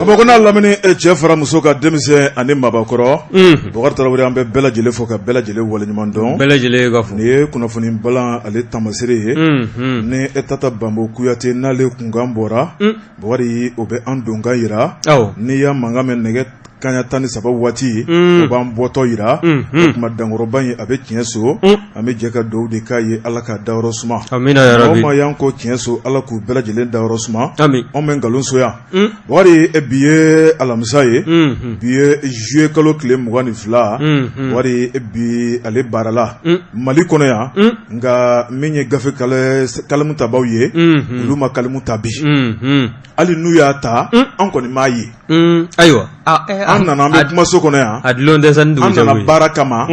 Bamakɔ n'a lamini cɛ fara muso kan denmisɛn ani mabɔkɔrɔ Bubakari Tarawele an bɛ bɛɛ lajɛlen fo ka bɛɛ lajɛlen waleɲuman dɔn bɛɛ lajɛlen ka fo nin ye kunnafoni balan ale taamasere ye ni e tata Banbo Kuyate n'ale kunkan bɔra Bubakari o bɛ an donkan jira n'i y'a mankan mɛn nɛgɛ kanɲɛ 13 waati o b'an bɔtɔ jira o tuma dankɔrɔba in a bɛ tiɲɛ so an bɛ jɛ ka dugawu de k'a ye Ala k'a dayɔrɔ suma maa o maa y'an kɔ tiɲɛ so Ala k'u bɛɛ lajɛlen dayɔrɔ suma anw bɛ nkalon so yan Bubakari bi ye alamisa ye bi ye juillet kalo tile 22 Bubakari bi ale baarala Mali kɔnɔ yan nka min ye gafe kalimu tabaw ye olu ma kalimu ta bi hali n'u y'a ta an kɔni m'a ye ayiwa an nana an bɛ kumaso kɔnɔ yan a dulon tɛ an nana baara kama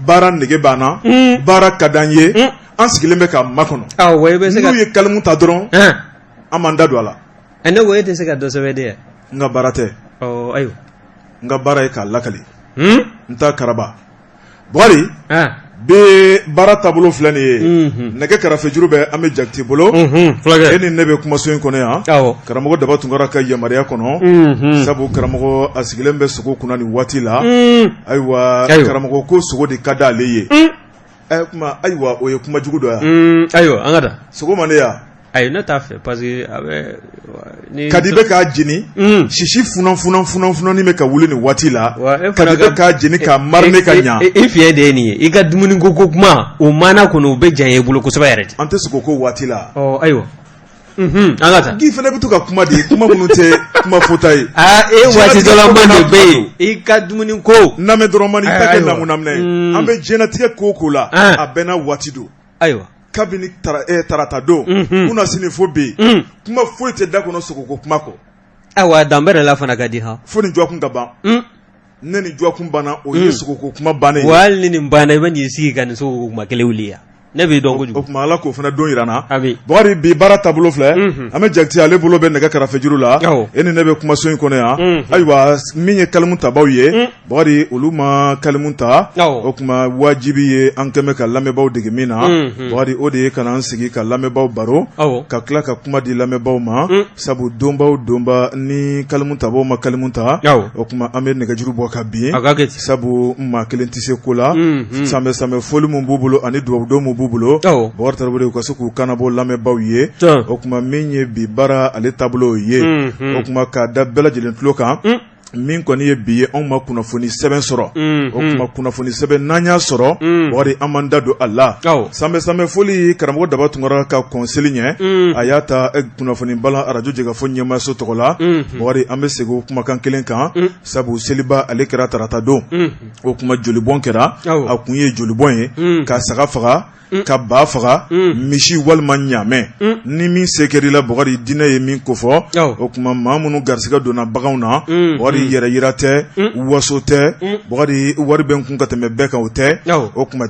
baara nege b'an na baara ka d'an ye an sigilen bɛ k'a makɔnɔ n'u ye kalimu ta dɔrɔn an b'an da don a la ne ko e tɛ se ka dɔ sɛbɛn de yan n ka baara tɛ ayiwa n ka baara ye k'a lakali n ta karaba Bubakari bi baara taabolo filɛ nin ye nɛgɛ karafejuru bɛ an bɛ Jakite bolo e ni ne bɛ kumaso in kɔnɔ yan karamɔgɔ Daba Tunkara ka yamaruya kɔnɔ sabu karamɔgɔ a sigilen bɛ sogo kunna nin waati la ayiwa karamɔgɔ ko sogo de ka di ale ye kuma ayiwa o ye kuma jugu dɔ ye ayiwa an ka taa sogo man di yan ayi ne t'a fɛ parce que a bɛ kadi bɛ k'a jeni sisi funa funa funa funani bɛ ka wuli nin waati la kadi bɛ k'a jeni k'a mariner ka ɲa i fiɲɛ de ye nin ye i ka dumuni ko ko kuma o maana kɔnɔ o bɛ diya i bolo kosɛbɛ yɛrɛ an tɛ sogo ko waati la ayiwa an ka taa k'i fana bɛ to ka kuma de kuma minnu tɛ kuma fɔta ye aa e waati dɔ la man de bɛ yen i ka dumuni ko namɛ dɔrɔn man i ta kɛ namu naminɛ ye an bɛ diɲɛlatigɛ ko o ko la a bɛɛ n'a waati don ayiwa kabini tarata don kunasini fo bi kuma foyi tɛ da kɔnɔ sogoko kuma kɔ ayiwa danbɛrɛ la fana ka di han fo nin dɔgɔkun ka ban ne ni dɔgɔkun banna o ye sogoko kuma bannen ye wa hali ni nin banna i bɛ n'i sigi ka nin sogoko kuma kelen wuli yan ne b'i dɔn kojugu o tuma Ala k'o fana don jira n na Bukari bi baara taabolo filɛ an bɛ Jakite ale bolo bɛ nɛgɛ karafejuru la e ni ne bɛ kumaso in kɔnɔ yan ayiwa min ye kalimu tabaw ye Bakari olu ma kalimu ta o tuma wajibi ye an kɛmɛ ka lamɛnbaaw dege min na Bakari o de ye ka an sigi ka lamɛnbaaw baro ka tila ka kuma di lamɛnbaaw ma sabu donbaw donba ni kalimu tabaw ma kalimu ta o tuma an bɛ nɛgɛjuru bɔ ka bin sabu maa kelen tɛ se ko la sanbɛ sanbɛ foli min b'u bolo ani dugawudon min b'u bolo Bakari Tarawele u ka se k'u kannabɔ lamɛnbaaw ye o tuma min ye bi baara ale taabolo ye o tuma k'a da bɛɛ lajɛlen tulo kan min kɔni ye bi ye anw ma kunnafoni sɛbɛn sɔrɔ o tuma kunnafoni sɛbɛn n'an y'a sɔrɔ Bakari an b'an da don a la sanbɛ sanbɛ foli karamɔgɔ Daba Tunkara ka kɔn seli ɲɛ a y'a ta kunnafoni balan arajo jɛkafɔ ɲɛmaaso tɔgɔ la Bakari an bɛ segin o kumakan kelen kan sabu seliba ale kɛra tarata don o tuma jolibɔn kɛra a kun ye jolibɔn ye ka saga faga ka ba faga misi walima ɲaamɛ ni min se kɛra i la Bakari diinɛ ye min kofɔ o tuma maa minnu garisɛgɛ donna baganw na Bakari yɛrɛ yira tɛ waso tɛ Bakari wari bɛ n kun ka tɛmɛ bɛɛ kan o tɛ o tuma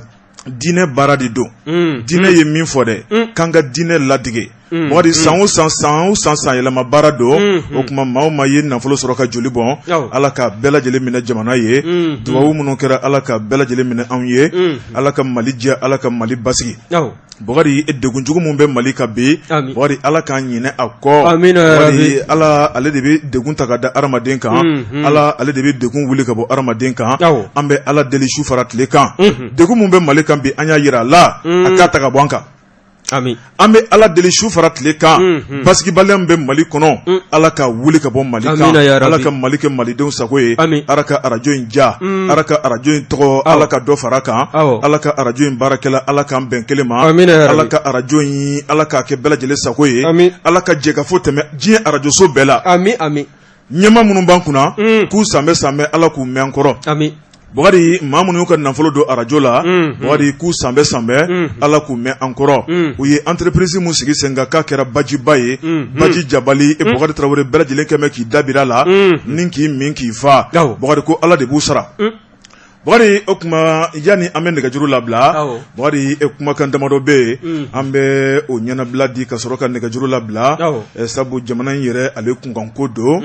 diinɛ baara de don diinɛ ye min fɔ dɛ k'an ka diinɛ ladege Bakari san o san san o san san yɛlɛma baara don o tuma maa o maa ye nafolo sɔrɔ ka joli bɔn Ala ka bɛɛ lajɛlen minɛ jamana ye dugawu minnu kɛra Ala ka bɛɛ lajɛlen minɛ anw ye Ala ka Mali diya Ala ka Mali basigi Bakari degun jugu min bɛ Mali kan bi Bakari Ala k'an ɲinɛ a kɔ Ala ale de bɛ degun ta ka da hadamaden kan Ala ale de bɛ degun wuli ka bɔ hadamaden kan an bɛ Ala deli su fara tile kan degun min bɛ Mali kan bi an y'a jira a la a k'a ta ka bɔ an kan an bɛ Ala deli su fara tile kan basigibaliya min bɛ Mali kɔnɔ Ala k'a wuli ka bɔ Mali kan Ala ka Mali kɛ malidenw sago ye Ala ka arajo in diya Ala ka arajo in tɔgɔ Ala ka dɔ fara kan Ala ka arajo in baarakɛla Ala k'an bɛn kelen ma Ala ka arajo in Ala k'a kɛ bɛɛ lajɛlen sago ye Ala ka jɛkafɔ tɛmɛ diɲɛ arajoso bɛɛ la ɲɛmaa minnu b'an kunna k'u sanbɛ sanbɛ Ala k'u mɛn an kɔrɔ Bakari maa minnu y'u ka nafolo don arajo la Bakari k'u sanbɛ sanbɛ Ala k'u mɛn an kɔrɔ u ye entreprise min sigi sen kan k'a kɛra bajiba ye baji jabali Bakari Tarawele bɛɛ lajɛlen kɛmɛ k'i dabira la ni k'i min k'i fa Bakari ko Ala de b'u sara. Bakari o tuma yanni an bɛ nɛgɛjuru labila Bakari kumakan damadɔ bɛ yen an bɛ o ɲɛnabila di ka sɔrɔ ka nɛgɛjuru labila sabu jamana in yɛrɛ ale kunkanko don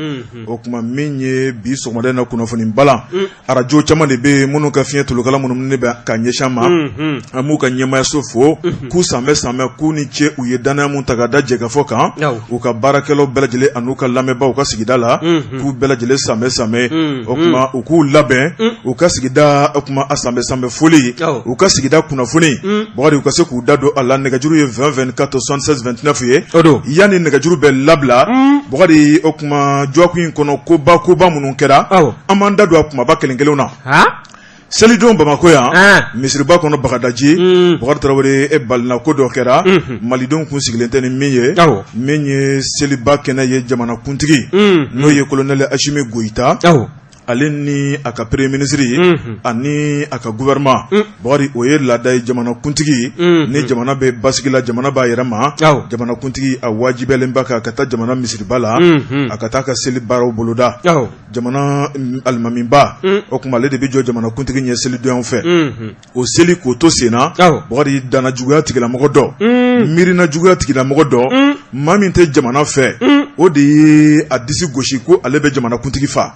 o tuma min ye bi sɔgɔmada in na kunnafoni balan arajo caman de bɛ yen minnu ka fiɲɛ tulukala minnu bɛ ka ɲɛsin an ma an b'u ka ɲɛmaayaso fo k'u sanbɛ sanbɛ k'u ni ce u ye dannaya min ta ka da jɛkafɔ kan u ka baarakɛlaw bɛɛ lajɛlen an'u ka lamɛnbaaw ka sigida la k'u bɛɛ lajɛlen sanbɛ sanbɛ o tuma u k'u labɛn u ka sigida o tuma a sanbɛ sanbɛ foli u ka sigida kunnafoni Bakari u ka se k'u da don a la nɛgɛjuru ye 20 24 76 29 ye yanni nɛgɛjuru bɛ labila Bakari o tuma dɔgɔkun in kɔnɔ koba koba minnu kɛra an b'an da don a kumaba kelen kelenw na Selidon Bamakɔ yan misiriba kɔnɔ Bagadaji Bakari Tarawele e balina ko dɔ kɛra malidenw kun sigilen tɛ ni min ye min ye seliba kɛnɛ ye jamanakuntigi n'o ye kolonɛli Asimi Goyita ale ni a ka premier ministre ani a ka gouvernement Bakari o ye laada ye jamanakuntigi ni jamana bɛ basigi la jamana b'a yɛrɛ ma jamanakuntigi a wajibiyalen b'a kan ka taa jamana misiriba la a ka taa ka seli baaraw boloda jamana alimamiba o tuma ale de bɛ jɔ jamanakuntigi ɲɛ selidonya fɛ o seli k'o to sen na Bakari danna juguya tigilamɔgɔ dɔ miirina juguya tigilamɔgɔ dɔ maa min tɛ jamana fɛ o de ye a disi gosi ko ale bɛ jamanakuntigi faa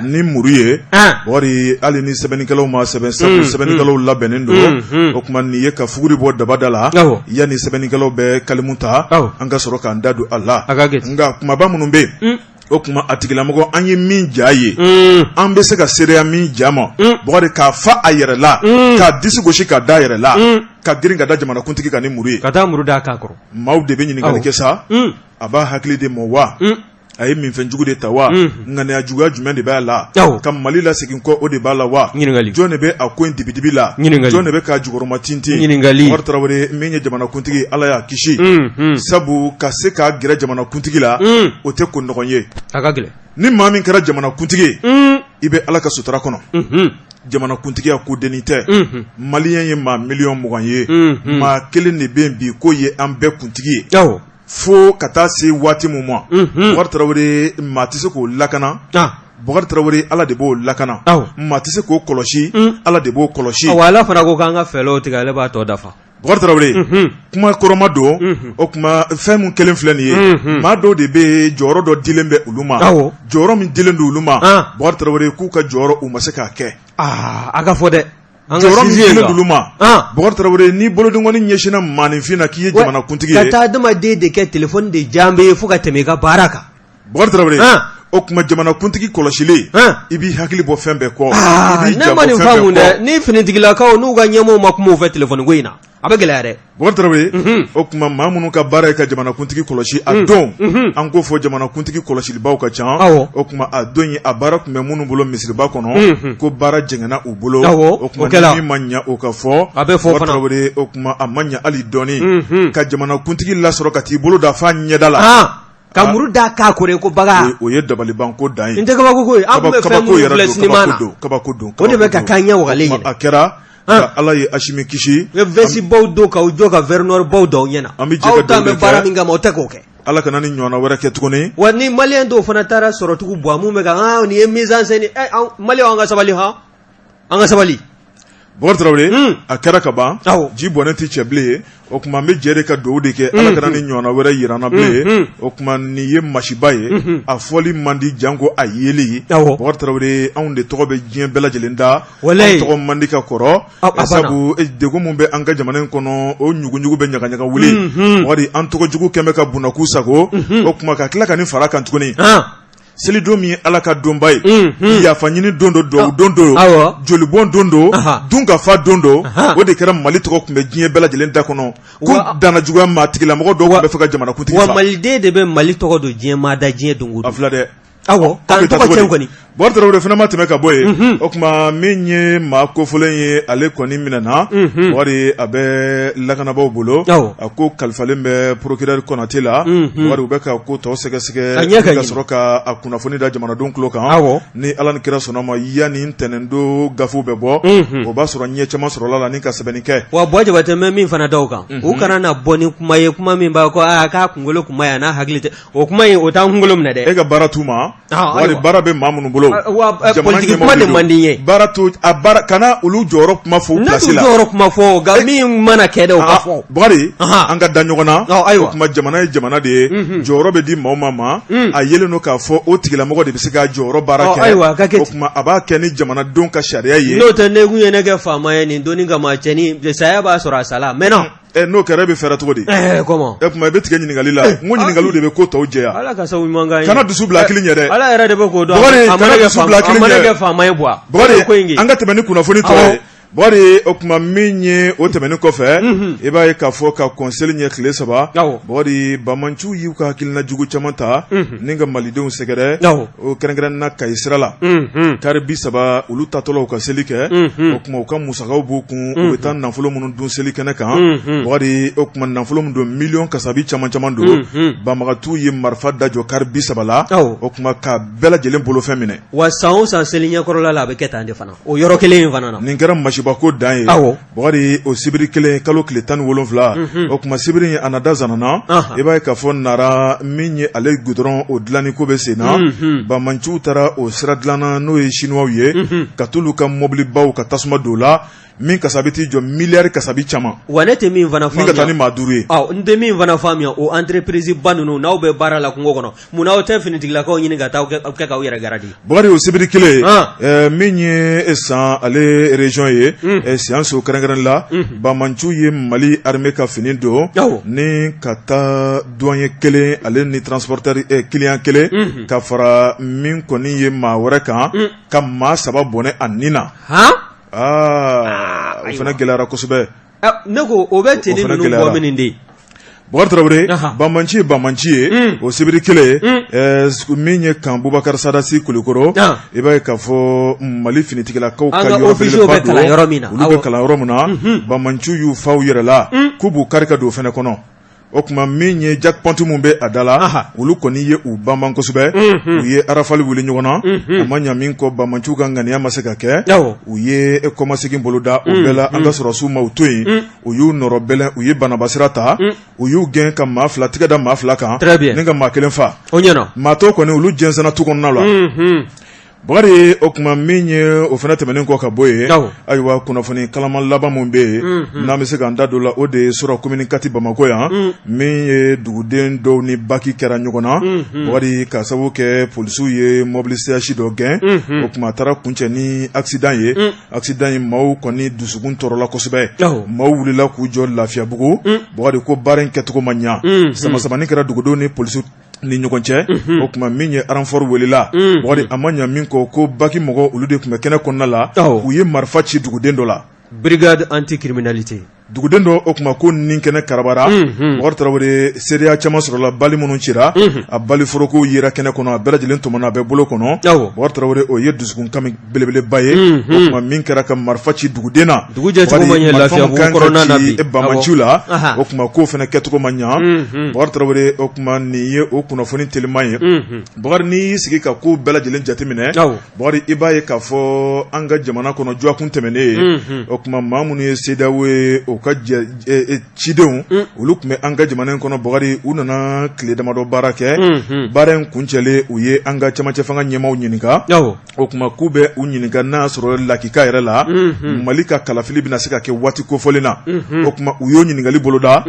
ni muru ye Bakari hali ni sɛbɛnnikɛlaw ma sɛbɛn sabu sɛbɛnnikɛlaw labɛnnen don o tuma nin ye ka fuguri bɔ dabada la yanni sɛbɛnnikɛlaw bɛ kalimu ta an ka sɔrɔ k'an da don a la nka kumaba minnu bɛ yen o tuma a tigilamɔgɔ an ye min ja ye an bɛ se ka seereya min ja ma Bakari k'a fa a yɛrɛ la k'a disi gosi k'a da a yɛrɛ la ka girin ka da jamanakuntigi kan ni muru ye ka taa muru d'a kan kɔrɔ maaw de bɛ ɲininkali kɛ sa a b'a hakili de ma wa a ye minfɛnjugu de ta wa ŋaniya juguya jumɛn de b'a la ka Mali lasegin kɔ o de b'a la wa jɔn de bɛ a ko in dibidibi la jɔn de bɛ k'a jukɔrɔma tintin ɲininkali Bakari Tarawele min ye jamanakuntigi Ala y'a kisi sabu ka se k'a gɛrɛ jamanakuntigi la o tɛ ko nɔgɔn ye a ka gɛlɛn ni maa min kɛra jamanakuntigi ye i bɛ Ala ka sutura kɔnɔ jamanakuntigiya ko dennin tɛ maliyɛn ye maa miliyɔn 20 ye maa kelen de bɛ yen bi k'o ye an bɛɛ kuntigi ye fo ka taa se waati min ma Bakari Tarawele maa tɛ se k'o lakana Bakari Tarawele Ala de b'o lakana maa tɛ se k'o kɔlɔsi Ala de b'o kɔlɔsi Ala fana ko k'an ka fɛɛrɛw tigɛ ale b'a tɔ dafa Bakari Tarawele kuma kɔrɔma don o tuma fɛn min kelen filɛ nin ye maa dɔw de bɛ jɔyɔrɔ dɔ dilen bɛ olu ma jɔyɔrɔ min dilen don olu ma Bakari Tarawele k'u ka jɔyɔrɔ u ma se k'a kɛ a ka fɔ dɛ Jɔyɔrɔ min dilen d'olu ma Bakari Tarawele ni bolodenkɔni ɲɛsinna maaninfin na k'i ye jamanakuntigi ye ka taa adamaden de kɛ telefɔni de jan bɛ ye fo ka tɛmɛ i ka baara kan Bakari Tarawele o tuma jamanakuntigi kɔlɔsilen i b'i hakili bɔ fɛn bɛɛ kɔ ne ma nin faamu dɛ ni finitigilakaw n'u ka ɲɛmɔgɔw ma kuma u fɛ telefɔni ko in na a bɛ gɛlɛya dɛ Bakari Tarawele o tuma maa minnu ka baara ye ka jamanakuntigi kɔlɔsi a don an k'o fɔ jamanakuntigi kɔlɔsilibaw ka ca o tuma a don ye a baara tun bɛ minnu bolo misiriba kɔnɔ ko baara jɛngɛnna u bolo o tuma ni min ma ɲɛ o ka fɔ a bɛ fɔ Bakari Tarawele o tuma a ma ɲɛ hali dɔɔnin ka jamanakuntigi lasɔrɔ ka t'i bolo da f'a ɲɛda la ka muru da kan kɔrɔ ko bagan o ye dabalibanko dan ye n tɛ kabako ko ye an bɛ fɛn minnu filɛ sinima na kabako don o de bɛ ka k'an ɲɛ wagalen a kɛra Ala ye Asimi kisi u ye veste baw don k'aw jɔ ka verre noir baw da aw ɲɛ na an bɛ jɛ aw ta bɛ baara min kama o tɛ k'o kɛ Ala kana nin ɲɔgɔnna wɛrɛ kɛ tuguni wa ni maliyɛn dɔw fana taara sɔrɔtigiw bɔ mun bɛ kan nin ye mise en scène maliyɛnw an ka sabali hɔn an ka sabali Bakari Tarawele a kɛra ka ban ji bɔnnen tɛ cɛ bilen ye o tuma an bɛ jɛ de ka dugawu de kɛ Ala kana nin ɲɔgɔnna wɛrɛ yira an na bilen o tuma nin ye masiba ye a fɔli man di janko a yeli Bakari Tarawele anw de tɔgɔ bɛ diɲɛ bɛɛ lajɛlen da an tɔgɔ man di ka kɔrɔ sabu degun min bɛ an ka jamana in kɔnɔ o ɲuguɲugu bɛ ɲagaɲaga wuli Bakari an tɔgɔ jugu kɛlen bɛ ka bunakun sago o tuma ka tila ka nin fara kan tuguni selidon min ye Ala ka donba ye yafa ɲini don don dugawu don don jolibɔn don don dunkafa don don o de kɛra Mali tɔgɔ tun bɛ diɲɛ bɛɛ lajɛlen da kɔnɔ ko danna juguya maa tigilamɔgɔ dɔw tun bɛ fɛ ka jamanakuntigi wa maliden de bɛ Mali tɔgɔ don diɲɛ maa da diɲɛ don o don a filɛ dɛ awɔ k'an tɔgɔ tiɲɛ kɔni Bakari Tarawele fana ma tɛmɛ ka bɔ yen o tuma min ye maa kofɔlen ye ale kɔni minɛna Bakari a bɛ lakanabaaw bolo a ko kalifalen bɛ procureur Konate la Bakari u bɛ ka ko tɔ sɛgɛsɛgɛ ka sɔrɔ ka a kunnafoni da jamanadenw tulo kan ni Ala ni kira sɔnna ma yanni ntɛnɛndon gafew bɛ bɔ o b'a sɔrɔ ɲɛ caman sɔrɔla la ni ka sɛbɛnni kɛ wa Buwa Jabatɛ n bɛ min fana da o kan u kana na bɔ ni kuma ye kuma min b'a ko aa k'a kunkolo kunba yan n'a hakili tɛ o kuma in o t'an kunkolo minɛ dɛ e ka baara t'u ma wali baara bɛ maa minnu bolo. bolo. Wa politique kuma de man di n ye. Baara to a baara, kana olu jɔyɔrɔ kuma fɔ u place la. Ne t'u jɔyɔrɔ kuma fɔ, nka min mana kɛ dɛ, o ka fɔ. Bukari, an ka da ɲɔgɔn na. O tuma jamana ye jamana de ye, jɔyɔrɔ bɛ di maaw ma, a yelen don k'a fɔ o tigilamɔgɔ de bɛ se ka jɔyɔrɔ baara kɛ. Ayiwa, ka kɛ. O tuma a b'a kɛ ni jamanadenw ka sariya ye. N'o tɛ, ne kun ye ne kɛ faama ye nin doni kama, cɛnin saya b'a sɔrɔ a sala mɛ. N'o kɛra, e bɛ fɛɛrɛ cogo di? Comment? E tuma i bɛ tigɛ ɲininkali la. N ko ɲininkaliw de bɛ ko tɔw jɛya. Ala ka sababu ɲuman k'an ye. Kana dusu bila hakili ɲɛ dɛ. Ala yɛrɛ de bɛ k'o dɔn. Bukari, kana dusu bila hakili ɲɛ. A mana kɛ faama ye buwa. Bukari, an ka tɛmɛ ni kunnafoni tɔ ye. Bukari, o tuma min ye o tɛmɛnen kɔfɛ, i b'a ye k'a fɔ ka kɔn seli ɲɛ tile 3, Bukari, banbaanciw y'u ka hakilina jugu caman ta ni ka malidenw sɛgɛrɛ, o kɛrɛnkɛrɛn na Kayi sira la. Kari 30, olu taatɔla u ka seli kɛ, o tuma u ka musakaw b'u kun, u bɛ taa nafolo minnu dun seli kɛnɛ kan. Bukari, o tuma nafolo min don, miliyɔn kasabi caman caman don. Banbagatiw ye marifa da jɔ kari 30 la, o tuma ka bɛɛ lajɛlen bolofɛn minɛ. Wa san o san seli ɲɛkɔrɔla la, a bɛ kɛ tan de fana, o yɔrɔ kelen in fana na. Nin kɛra masibako dan ye. Bukari, o sibiri kelen, kalo tile 17, o tuma sibiri in a na da zanana, i b'a ye k'a fɔ Nara min ye ale goudron o dilanni ko bɛ sen na, banbaanciw taara o sira dilanna, n'o ye chinois ye, ka t'olu ka mɔbilibaw ka tasuma don la, min kasabi t'i jɔ miliyari kasabi caman. Wa ne tɛ min fana faamuya, ni ka taa ni maa 5 ye. N tɛ min fana faamuya, o entreprise ba ninnu, n'aw bɛ baara la kungo kɔnɔ, munna aw tɛ finitigilakaw ɲini ka taa kɛ k'aw yɛrɛ garadi? Bukari, o sibiri kelen, min ye san ale région ye, Siyanso kɛrɛnkɛrɛn la, banbaanciw ye Mali armée ka fini don ni ka taa douanier kelen ale ni transporteur client kelen, ka fara min kɔni ye maa wɛrɛ kan, ka maa 3 bɔnɛ a ni na. Aa, o fana gɛlɛyara kosɛbɛ. Ne ko o bɛ tenue ninnu bɔ min de? Bukari Tarawele, banbaanci ye banbaanci ye. O sibiri kelen, min ye camp Bubakari Sadasi Kulukɔrɔ, i b'a ye k'a fɔ Mali finitigilakaw ka yɔrɔ belebeleba don, olu bɛ kalan yɔrɔ min na, banbaanciw y'u fa u yɛrɛ la k'u b'u kari ka don o fana kɔnɔ. O tuma min ye jackpoint min bɛ a da la, olu kɔni ye u banban kosɛbɛ, u ye rafale wuli ɲɔgɔn na. A ma ɲa min kɔ, banbaanciw ka ŋaniya ma se ka kɛ, u ye kɔmasegin boloda. O bɛɛ la, an ka sɔrɔdasiw ma u to yen, u y'u nɔrɔ bɛlɛn, u ye banabasira ta, u y'u gɛn ka maa 2 tigɛ da maa 2 kan ni ka maa 1 fa. Maa tɔw kɔni, olu jɛnsɛnna tu kɔnɔna la. Bakari, o tuma min ye o fana tɛmɛnen kɔ ka bɔ yen, ayiwa, kunnafoni kalaman laban min bɛ yen n'an bɛ se k'an da don la, o de ye sɔrɔ commune 4 Bamakɔ yan, min ye duguden dɔw ni baki kɛra ɲɔgɔn na. Bakari, ka sababu kɛ polisiw ye mobili CH dɔ gɛn, o tuma a taara kuncɛ ni accident ye. Accident in, maaw kɔni dusukun tɔɔrɔla kosɛbɛ, maaw wulila k'u jɔ Lafiyabugu. Bakari, ko baara in kɛcogo ma ɲa, samasamani kɛra dugudenw ni polisiw ni ɲɔgɔn cɛ. O tuma min ye renfort welela. Bakari, a ma ɲa min kɔ, ko baki mɔgɔ, olu de tun bɛ kɛnɛ kɔnɔna la, u ye marifa ci duguden dɔ la. Brigade anticriminalité. Duguden dɔ, o tuma ko nin kɛnɛ karabara. Bakari Tarawele, seereya caman sɔrɔla, bali minnu cira, a bali foroko yera kɛnɛ kɔnɔ, a bɛɛ lajɛlen tɔmɔna, a bɛɛ bolo kɔnɔ. Bakari Tarawele, o ye dusukun kami belebeleba ye. O tuma min kɛra ka marifa ci duguden na, banbaanciw la, o tuma k'o fana kɛcogo ma ɲa. Bakari Tarawele, o tuma nin ye o kunnafoni teliman ye. Bakari, n'i y'i sigi ka ko bɛɛ lajɛlen jateminɛ, Bakari, i b'a ye k'a fɔ an ka jamana kɔnɔ, dɔgɔkun tɛmɛnen ye, o tuma maa minnu ye CEDEAO ye, o ka cidenw, olu tun bɛ an ka jamana in kɔnɔ. Bakari, u nana tile damadɔ baara kɛ. Baara in kuncɛlen, u ye an ka cɛmancɛ fanga ɲɛmaaw ɲininka. O tuma k'u bɛ u ɲininka n'a y'a sɔrɔ lakika yɛrɛ la, Mali ka kalafili bɛna se ka kɛ waati kofɔlen na. O tuma u y'o ɲininkali boloda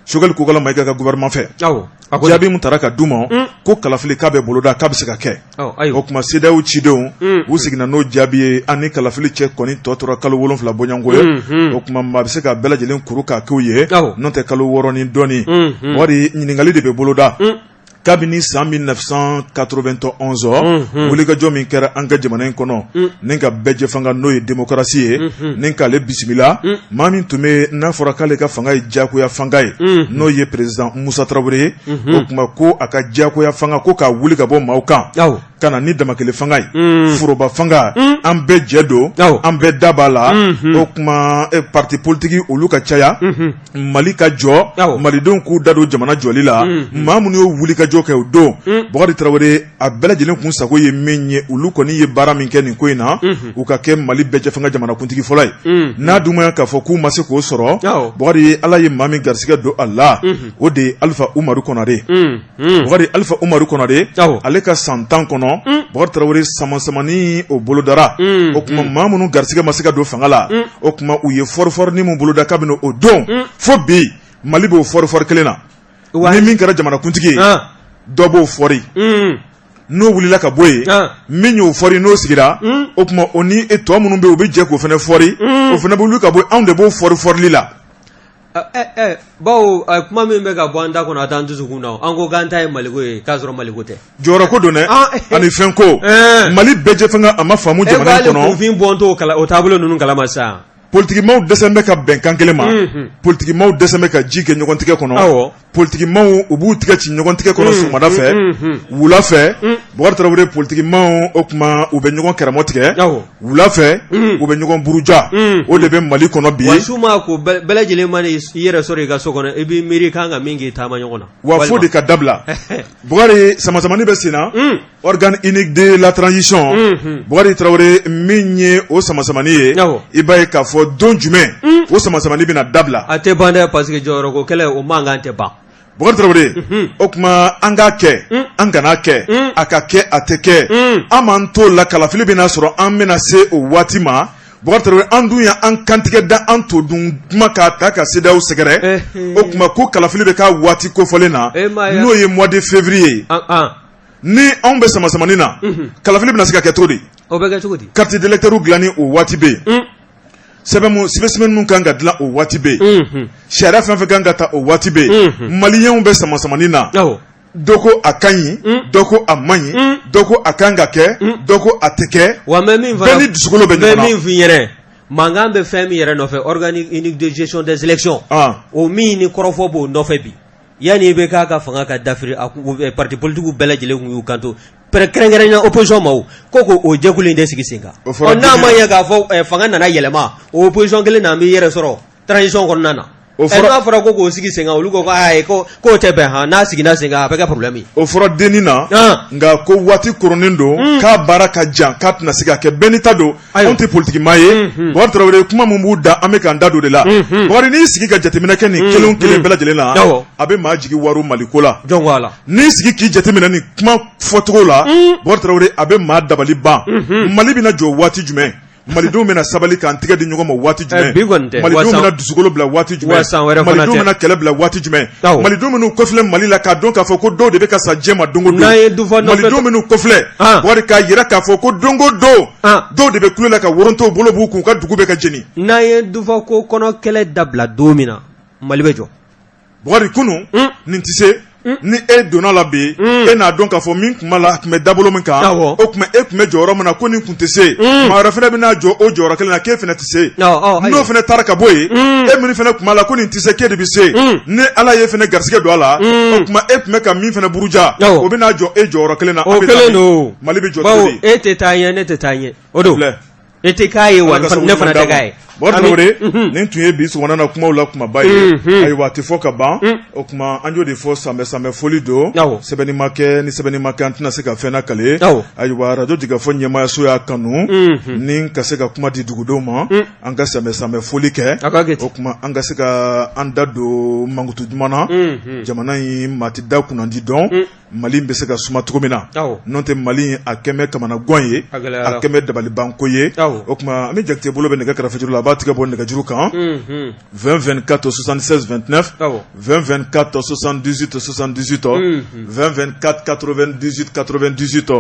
Choguel Kokalla Maïga ka gouvernement fɛ. Jaabi min taara ka d'u ma, ko kalafili k'a bɛ boloda, k'a bɛ se ka kɛ. O tuma CEDEAO cidenw, u seginna n'o jaabi ye. An ni kalafili cɛ kɔni tɔ tora kalo 7 bɔɲɔgɔnko ye. O tuma maa bɛ se ka bɛɛ lajɛlen kuru k'a k'u ye, n'o tɛ kalo 6 ni dɔɔnin. Bakari, ɲininkali de bɛ boloda. Kabini san 1991, wulikajɔ min kɛra an ka jamana in kɔnɔ ni ka bɛɛjɛ fanga, n'o ye démocratie ye, ni k'ale bisimila, maa min tun bɛ n'a fɔra k'ale ka fanga ye diyagoya fanga ye, n'o ye président Musa Tarawele ye, o tuma ko a ka diyagoya fanga ko k'a wuli ka bɔ maaw kan ka na ni damakelen fanga ye, foroba fanga, an bɛɛ jɛ don, an bɛɛ da b'a la. O tuma parti politique olu ka caya, Mali ka jɔ, malidenw k'u da don jamana jɔli la. Maa minnu y'o wulikajɔ kɛ o don, Bakari Tarawele, a bɛɛ lajɛlen kun sago ye min ye, olu kɔni ye baara min kɛ nin ko in na, u ka kɛ Mali bɛɛjɛ fanga jamanakuntigi fɔlɔ ye. N'a dun ma k'a fɔ k'u ma se k'o sɔrɔ, Bakari, Ala ye maa min garisɛgɛ don a la, o de ye Alifa Umaru Konare. Bakari, Alifa Umaru Konare, ale ka san 10 kɔnɔ, kɔnɔ, Bubakari Tarawele, samasamani o bolodara. O tuma, maa minnu garisɛgɛ ma se ka don fanga la, o tuma u ye fɔrifɔrini min boloda kabini o don fo bi, Mali b'o fɔrifɔri kelen na. Ni min kɛra jamanakuntigi ye, dɔ b'o fɔri. N'o wulila ka bɔ yen, min y'o fɔri, n'o sigira, o tuma o ni e tɔ minnu bɛ yen, u bɛ jɛ k'o fana fɔri. O fana bɛ wuli ka bɔ, anw de b'o fɔri fɔrili la. Bawo kuma min bɛ ka bɔ an da kɔnɔ, a t'an dusukun na. An ko k'an ta ye maliko ye, k'a sɔrɔ maliko tɛ. Jɔyɔrɔ ko don dɛ, ani fɛn ko. Mali bɛɛ fanga a ma faamu jamana kɔnɔ. Kunfin bɔ t'o o taabolo ninnu kalama sa. Politikimaw dɛsɛ bɛ ka bɛn kan kelen ma, politikimaw dɛsɛ bɛ ka ji kɛ ɲɔgɔn tigɛ kɔnɔ, politikimaw u b'u tigɛ ci ɲɔgɔn tigɛ kɔnɔ sɔgɔmada fɛ, wula fɛ. Bubakari Tarawele, politikimaw, o tuma u bɛ ɲɔgɔn karamɔgɔ tigɛ wula fɛ, u bɛ ɲɔgɔn buruja. O de bɛ Mali kɔnɔ bi. Wa su ma ko bɛɛ lajɛlen mana i yɛrɛ sɔrɔ i ka so kɔnɔ, i b'i miiri kan ka min k'i taama ɲɔgɔn na. Wa fo de ka dabila. Bubakari, samasamani bɛ sen na. Organe unique de la transition, Bubakari Tarawele, min ye o samasamani ye, i b'a ye k'a fɔ don jumɛn o samasamani bɛna dabila? A tɛ ban dɛ, parce que jɔyɔrɔko kɛlɛ, o mankan tɛ ban. Bubakari Tarawele, o tuma an k'a kɛ, an kan'a kɛ, a ka kɛ, a tɛ kɛ, an m'an t'o la. Kalafili bɛna sɔrɔ, an bɛna se o waati ma. Bubakari Tarawele, an dun y'an kantigɛ da an to dun kuma k'a ta ka CEDEAO sɛgɛrɛ. O tuma ko kalafili bɛ k'a waati kofɔlen na, n'o ye mois de février ye. Ni anw bɛ samasamani na, kalafili bɛna se ka kɛ cogo di? O bɛ kɛ cogo di? Carte d'électeur dilanni, o waati bɛ yen. Sɛbɛn spécimen minnu kan ka dilan, o waati bɛ yen. Sariya fɛn fɛn kan ka ta, o waati bɛ yen. Maliyɛnw bɛ samasamani na. Dɔ ko a ka ɲi, dɔ ko a man ɲi, dɔ ko a kan ka kɛ, dɔ ko a tɛ kɛ. Wa mais min bɛɛ ni dusukolo bɛ ɲɔgɔn na. Min f'i yɛrɛ, mankan bɛ fɛn min yɛrɛ nɔfɛ, organe unique de gestion des élections, o min ni kɔrɔfɔ b'o nɔfɛ bi, yanni IBK ka fanga ka dafiri, a parti politigiw bɛɛ lajɛlen tun y'u kanto, kɛrɛnkɛrɛnya opposition ma, ko o jɛkulu in de sigi sen kan. N'a ma ɲɛ k'a fɔ fanga nana yɛlɛma, o opposition kelen na, an b'i yɛrɛ sɔrɔ transition kɔnɔna na. N'a fɔra ko k'o sigi sen kan, olu ko ayi, ko k'o tɛ bɛn. Han, n'a siginna sen kan, a bɛ kɛ problème ye. O fɔra dennin na, nka ko waati koronnen don, k'a baara ka jan, k'a tɛna se ka kɛ. Bɛɛ n'i ta don. Anw tɛ politikimaa ye. Bubakari Tarawele, kuma min b'u da, an bɛ k'an da don de la. Bubakari, n'i sigi ka jateminɛ kɛ nin kelen kelen bɛɛ lajɛlen na, a bɛ maa jigi waaro Maliko la. N'i sigi k'i jateminɛ nin kuma fɔcogo la, Bubakari Tarawele, a bɛ maa dabali ban. Mali bɛna jɔ waati jumɛn? Malidenw bɛna sabali k'an tɛgɛ di ɲɔgɔn ma waati jumɛn? Malidenw bɛna dusukolo bila waati jumɛn? Malidenw bɛna kɛlɛ bila waati jumɛn? Malidenw bɛn'u kɔfilɛ Mali la k'a dɔn k'a fɔ ko dɔw de bɛ ka sa diɲɛ ma don o don. Malidenw bɛn'u kɔfilɛ wari k'a jira k'a fɔ ko don o don, dɔw de bɛ kule la ka woronto bolo b'u kun, u ka dugu bɛ ka jeni. N'an ye dufa ko kɔnɔ kɛlɛ dabila don min na, Mali bɛ jɔ. Bubakari, kunun nin tɛ se. Ni e donna la bi, e n'a dɔn k'a fɔ min tun b'a la, a tun bɛ dabolo min kan, o tuma e tun bɛ jɔyɔrɔ min na, ko nin tun tɛ se. Maa wɛrɛ fana bɛna jɔ o jɔyɔrɔ kelen na, k'e fana tɛ se. N'o fana taara ka bɔ yen, e min fana tun b'a la ko nin tɛ se, k'e de bɛ se. Ni Ala ye fana garisɛgɛ don a la, o tuma e tun bɛ ka min fana buruja, o bɛna jɔ e jɔyɔrɔ kelen na. O kelen don. Mali bɛ jɔ cogo di? E tɛ taa ɲɛ, ne tɛ taa ɲɛ, o don. E tɛ k'a ye wa ne fana tɛ k'a ye. Bubakari Tarawele, nin tun ye bi sɔgɔmada na kumaw la kumaba ye. Ayiwa, a tɛ fɔ ka ban. O tuma an y'o de fɔ, sanbɛ sanbɛ foli don. Sɛbɛnni ma kɛ, ni sɛbɛnni ma kɛ, an tɛna se ka fɛn lakale. Ayiwa, arajo Jigikafɔ ɲɛmaayaso y'a kanu ni ka se ka kuma di dugudenw ma, an ka sanbɛ sanbɛ foli kɛ. O tuma an ka se ka an da don mankutu duman na. Jamana in, maa tɛ da kunnandi dɔn. Mali bɛ se ka suma cogo min na, n'o tɛ Mali a kɛmɛ kamanagan ye, a kɛmɛ dabalibanko ye. O tuma an bɛ Jakite bolo bɛ nɛgɛ karafejuru la, a b'a tigɛ bɔ nɛgɛjuru kan, 20 24 76 29, 20 24 78 78, 20 24 98 98.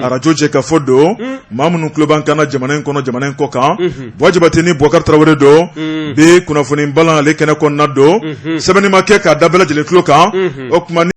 Arajo Jɛkafɔ don. Maa minnu tulo b'an kan na jamana in kɔnɔ, jamana in kɔ kan, Buwa Jabate ni Bubakari Tarawele don. Bi kunnafoni balan ale kɛnɛ kɔnɔna don, sɛbɛnni ma kɛ k'a da bɛɛ lajɛlen tulo kan. O tuma